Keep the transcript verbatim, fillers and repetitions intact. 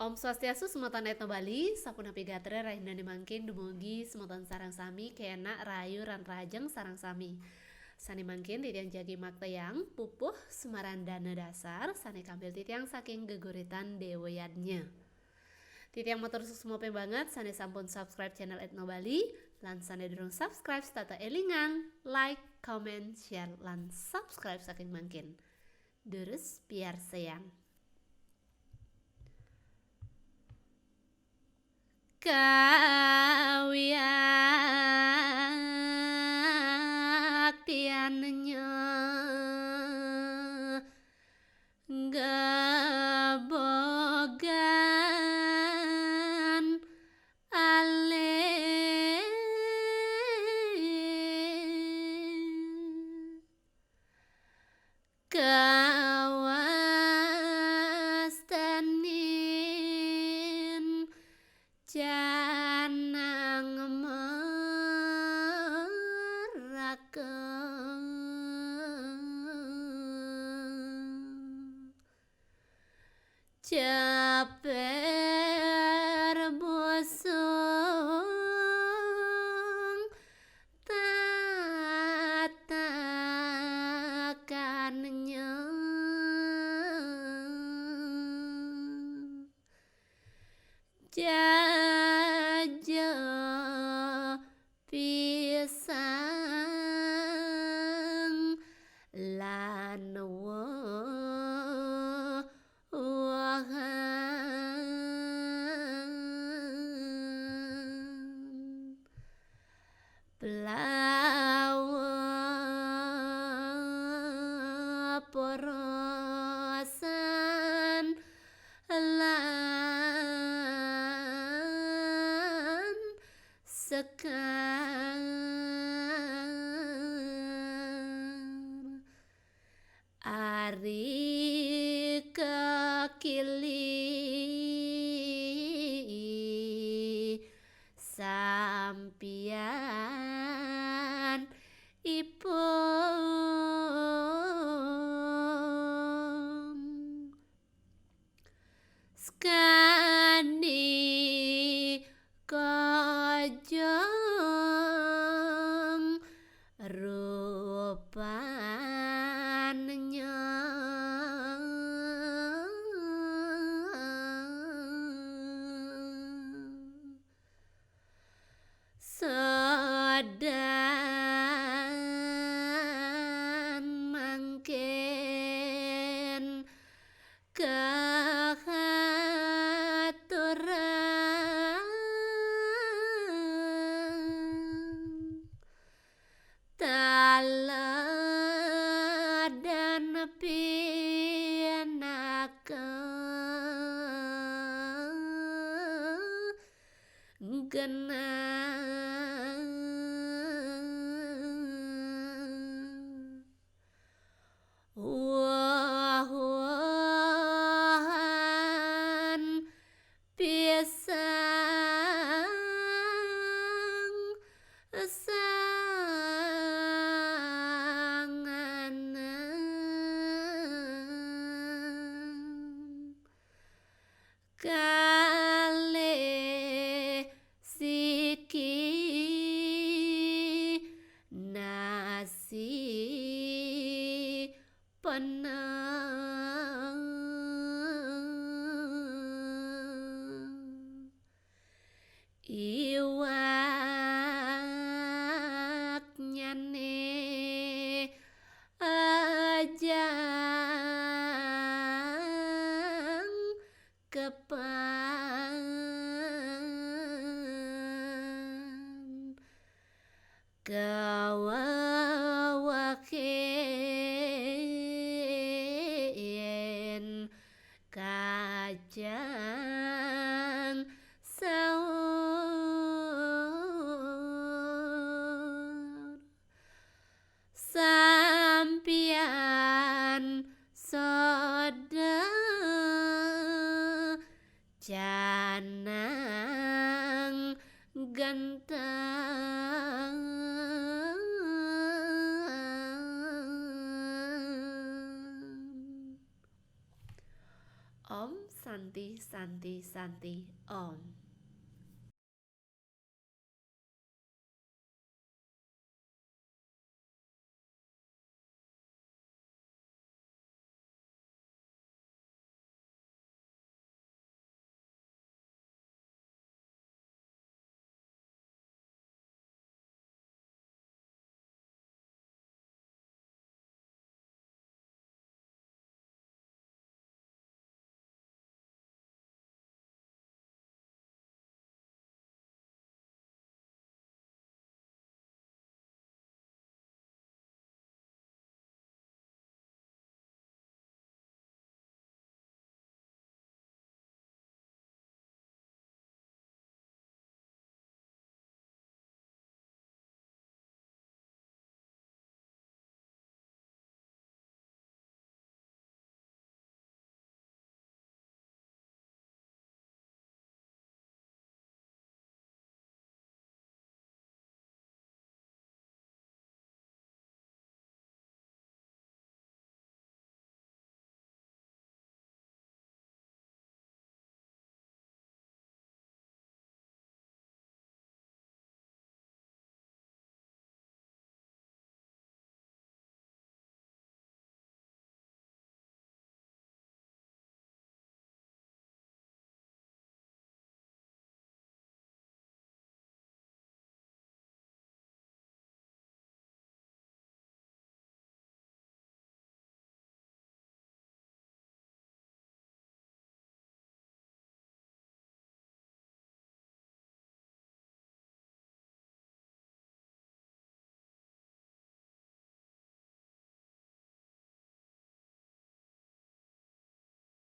Om Swastiastu, semeton Etno Bali, sapunapi gatra rahinané mangkin dumugi semeton sareng sami kénak rahayu lan rahajeng sareng sami. Sané mangkin titiang jagi makta yang pupuh sumaran dana dasar sané kambil titiang saking geguritan Déwa Yadnya. Titiang matur suksma banget sané sampun subscribe channel Etno Bali, lan sané durung subscribe setata élingang, like, comment, share, lan subscribe saking mangkin. Durus piarsayang. Kawiaktiannya gebogan alih kawastanin canang meraka. Ceper busung tatakannya. Jaja pisang lan woh-wohan. Plawa porosan lan sekar. Ari kekili sampian ipun. Sakadi kajeng rupannya. Sadan mangkin kahaturan taladan pinaka genah. Woh-wohan pisang sanganan. Kalih siki nasi penang. Iwaknyané ajang kepan. Kawawakin kacang saur. Sampian soda canang genteng. Om Santi Santi. Santi, Santi, Om.